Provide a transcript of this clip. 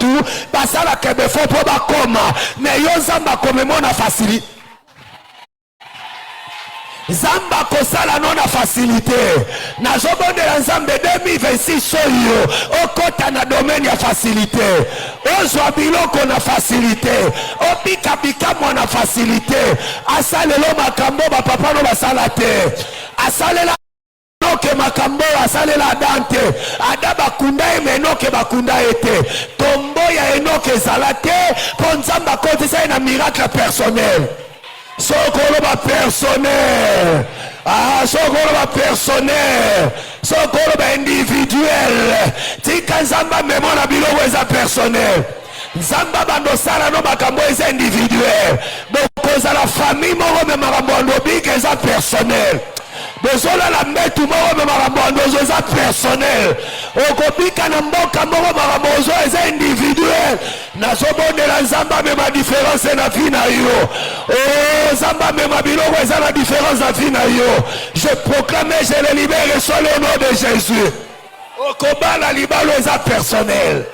Bato basalaka befo mpo bakoma, me yo Nzambe akomema na facilité. Nzambe akosala no na facilité. Nazobondela Nzambe, 2026 oyo okota na domaine ya facilité, ozwa biloko na facilité, obika bikamwa na facilité. Asalelo makambo bapapa no basala te. Asalela Enoke makambo oyo asalela Adam te. Adam bakunda ye, me Enoke bakunda ye te. Tombo ya Enoke ezala te, mpo Nzambe akotisa ye na miracle personnel. Soki oloba personnel, ah, soki oloba personnel, soki oloba individuel, tika Nzambe amema na biloko eza personnel. Nzambe abanda osala no makambo eza individuel. Bokozala famille moko, me makambo ya ndobika eza personnel. Bozolala mbetu moko, me makambo ya ndozo eza personnel. Okobika na mboka moko, makambo ozo eza individuel. Nazobondela Nzambe amema différence na vie na yo. Oh, Nzambe amema biloko eza na différence na vie na yo. Je proclame, je le libère, et soit le nom de Jésus. Okobala libalo eza personnel.